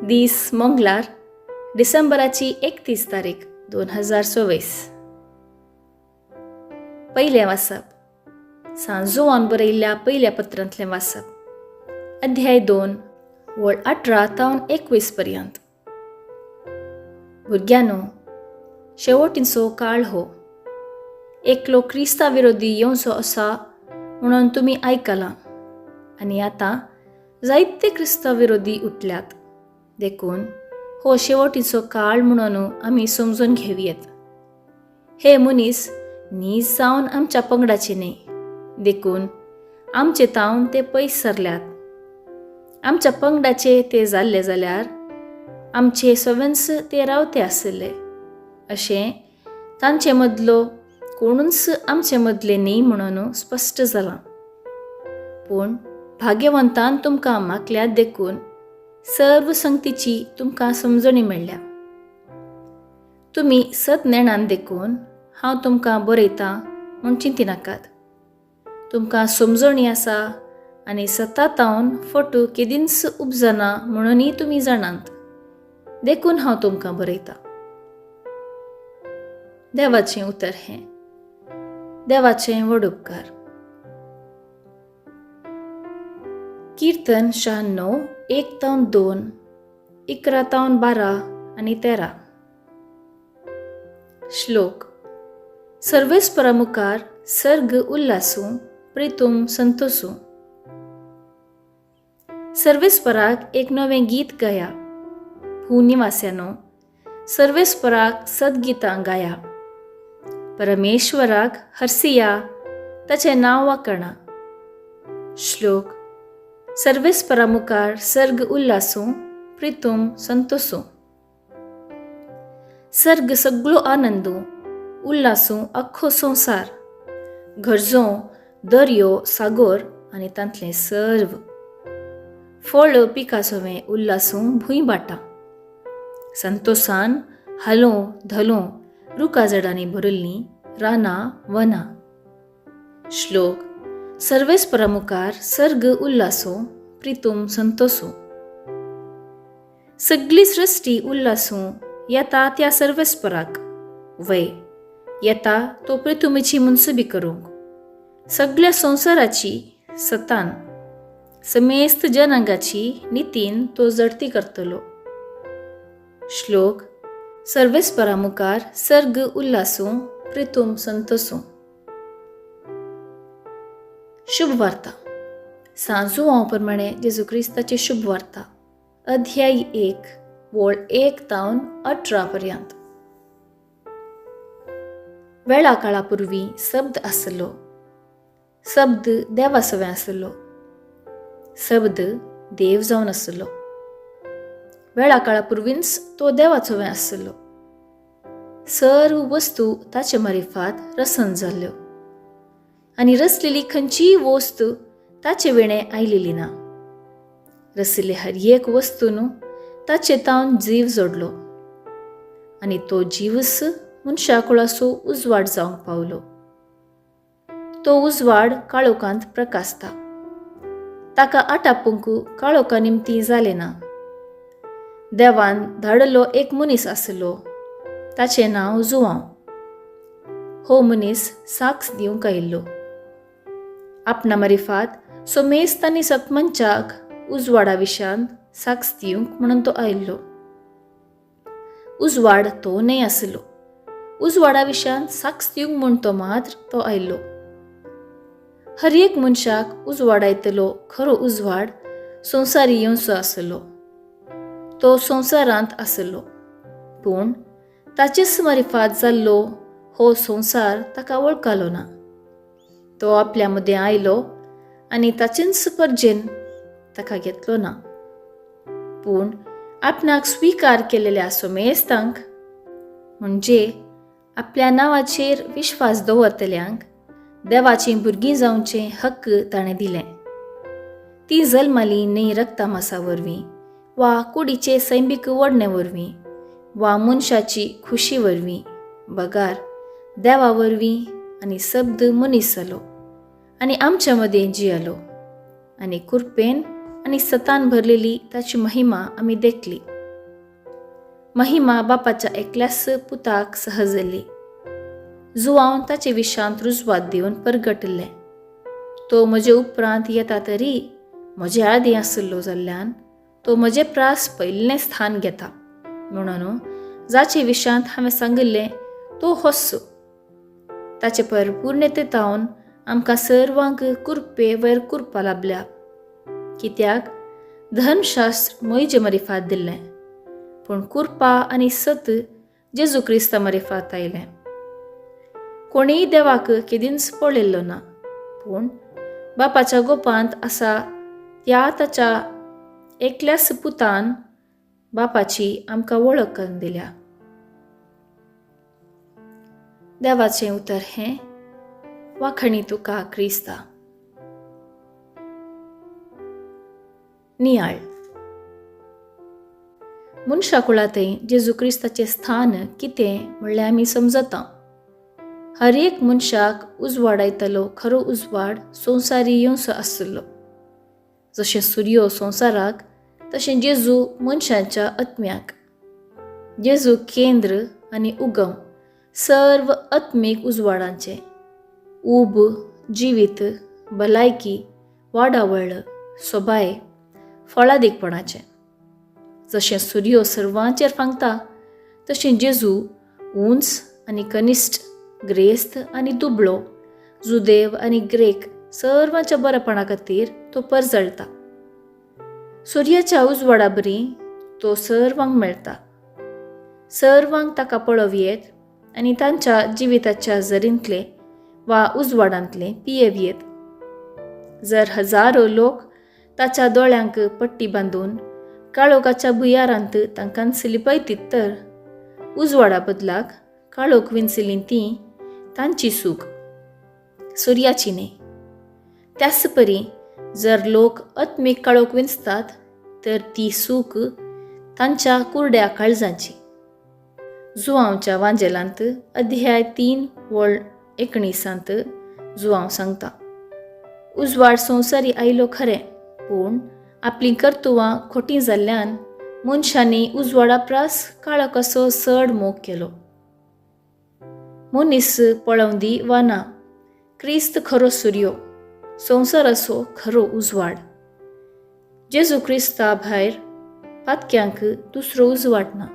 दीस मंगळार, डिसेंबराची 31 तारीख 2024. पयलें वाचप सांजुआन बरयल्ल्या पयल्या पत्रांतलें वाचप, अध्याय 2 वळ 18 तावन 21 पर्यंत. भुरग्यांनो, शेवटींचो काळ हो. एकलो क्रिस्ता विरोधी येवचो आसा म्हणून तुमी आयकलां आनी आतां जायते क्रिस्ता विरोधी उठल्यात, देखून हो शेवटीचो काळ म्हणून आमी समजून घेवयेत. हे मनीस न्हीज जावन आमच्या पंगडाचे न्हय, देखून आमचे तावन ते पयस सरल्यात. आमच्या पंगडाचे ते जाल्ले जाल्यार आमचे सवेंस ते रावते आशिल्ले. अशें तांचे मदलो कोणूच आमचे मदले न्ही म्हणून स्पश्ट जालां. पूण भाग्यवंतान तुमकां मागल्यात, देखून सर्व संगतीची तुमकां समजणी मेळ्ळ्या. तुमी सत नेणान देखून हांव तुमकां बरयतां म्हूण चिंतिनाकात. तुमकां समजणी आसा आनी सतातावन फटू केदींच उपजना म्हणूनय तुमी जाणात, देखून हांव तुमकां बरयतां. देवाचें उतर हें. देवाचें व्हड उपकार. किर्तन 96 1 तावन 2, 11 तावन 12 आनी 13. श्लोक. सर्वेस्परा मुखार सर्ग उल्लासूं, प्रितूम संतोसूं. सर्वेस्पराक एक नवें गीत गाया. भूनिवास्यानो, सर्वेस्पराक सद्गितां गाया. परमेश्वराक हरसिया, ताचें नांव वाकणा. श्लोक. सर्वेस्परा मुखार सर्ग उल्लासूं, प्रितूम संतोसूं. सर्ग सगळो आनंदू, उल्लासूं अख्खो संवसार. घरजो, दर्यो, सागोर आनी तांतलें सर्व. फळ पिकासोवें उल्लासूं भूंय बाटां. संतोसान हालो धलो रुखा झाडांनी भरिल्लीं रानां वनां. श्लोक. सर्वेस्परा मुखार सर्ग उल्लासूं, प्रितूम संतोसूं. सगळी सृश्टी उल्लासूं येता त्या सर्वेस्पराक, वय येता तो प्रितुमीची मुनसुबी करूंक. सगळ्या संवसाराची सतान समेस्त जनांगाची नितीन तो जडती करतलो. श्लोक. सर्वेस्परा मुखार सर्ग उल्लासूं, प्रितूम संतोसूं. शुभ वार्ता. सांजुआंव प्रमाणे जेजू क्रिस्ताची शुभ वार्ता, अध्याय 1 वळ 1 तावन 18 पर्यंत. वेळा काळा पुर्वी शब्द आसलो, शब्द देवा सवें आसलो, शब्द देव जावन आसलो. वेळा काळा पुर्वींच तो देवाचो आसलो. सर्व वस्तू ताचे मारिफात रसन जाल्ल्यो आनी रसलेली खंयचीय वस्त ताचे वेणे आयलेली ना. रसिल्ले हर एक वस्तून ताचे तावन जीव जोडलो आनी तो जीवस मनशा कुळाचो उजवाड जावंक पावलो. तो उजवाड काळोखांत प्रकाशता, ताका आटापूंक काळोखा निमती जालें ना. देवान धाडलो एक मनीस आसलो, ताचें नांव जुवांव. हो मनीस साक्ष दिवंक आयिल्लो. आपणा मारिफात सोमेस्त आनी सतमनच्याक उजवाडा विशयांत साक्ष दिवंक म्हणून तो आयिल्लो. उजवाड तो न्हय आसलो, उजवाडा विशयांत साक्ष दिवंक म्हूण तो मात्र तो आयिल्लो. हर एक मनशाक उजवाडायतलो खरो उजवाड संवसारी येवचो आसलो. तो संवसारांत आसलो, पूण ताचेच मारिफात जाल्लो हो संवसार ताका वळखलो ना. तो आपल्या मदें आयलो आनी ताचेच परजेन ताका घेतलो ना. पूण आपणाक स्विकार केलेल्या सोमेस्तांक, म्हणजे आपल्या नांवाचेर विश्वास दवरतल्यांक, देवाचीं भुरगीं जावचें हक्क ताणें दिलें. तीं जल्मालीं न्हय रक्तामासा वरवीं वा कुडीचे सैमीक वडणे वरवीं वा मनशाची खुशी वरवीं, बगार देवा वरवीं. आनी शब्द मनीस जालो आनी आमच्या मदें जियेलो आनी कुरपेन आनी सतान भरलेली ताची महिमा आमी देखली. महिमा बापाच्या एकल्याच पुताक सहजल्ली. जुवांव ताचे विशांत रुजवात दिवन परगटिल्लें. तो म्हजे उपरांत येता तरी म्हजे आदीं आशिल्लो जाल्ल्यान तो म्हजे प्रास पयलें स्थान घेता म्हणून जाचे विशांत हांवें सांगिल्लें तो होस्सो. ताचे परिपूर्णतेतावन आमकां सर्वांक कुरपे वयर कुरपा लाबल्या. कित्याक धर्मशास्त्र मोयजे मरिफात दिल्लें, पूण कुरपा आनी सत जेजू क्रिस्ता मरिफात आयलें. कोणीय देवाक केदींच पळयल्लो ना, पूण बापाच्या गोपांत आसा त्या ताच्या एकल्याच पुतान बापाची आमकां वळख करून दिल्या. देवाचें उतर हें. वाखणी तुका क्रिस्ता. नियाळ. मनशा कुळांतय जेजू क्रिस्ताचें स्थान कितें म्हणल्यार आमी समजता. हर एक मनशाक उजवाडायतलो खरो उजवाड संवसारी येवचो आशिल्लो. जशें सुर्यो संवसाराक तशें जेजू मनशाच्या आत्म्याक. जेजू केंद्र आनी उगम सर्व आत्मीक उजवाडांचें. ऊब, जिवीत, भलायकी, वाडावळ, सोबाय, फळादीकपणाचें. जशें सुर्यो सर्वांचेर फांगता तशें जेजू उंच आनी कनिश्ट, ग्रेस्त आनी दुबळो, जुदेव आनी ग्रेक सर्वांच्या बरेपणा खातीर तो परजळटा. सुर्याच्या उजवाडा बरी तो सर्वांक मेळटा. सर्वांक ताका पळोवयेत आनी तांच्या जिविताच्या जरींतले वा उजवाडांतले पियेवयेत. जर हजारो लोक ताच्या दोळ्यांक पट्टी बांदून काळोखाच्या भुयारांत तांकां लिपयतीत तर उजवाडा बदलाक काळोख विंचली ती तांची सूख, सुर्याची न्ही. त्याच परी जर लोक आत्मीक काळोख विंचतात तर ती सूख तांच्या कुरड्या काळजांची. जुवांवच्या वांजेलांत अध्याय 3 वळ 19 जुवांव सांगता, उजवाड संवसारी आयलो खरें, पूण आपलीं कर्तुवां खोटीं जाल्ल्यान मनशांनी उजवाडा प्रास काळोखाचो चड मोग केलो. मनीस पळोवं दी वा ना, क्रिस्त खरो सुर्यो, संवसाराचो खरो उजवाड. जेजू क्रिस्ता भायर पातक्यांक दुसरो उजवाड ना.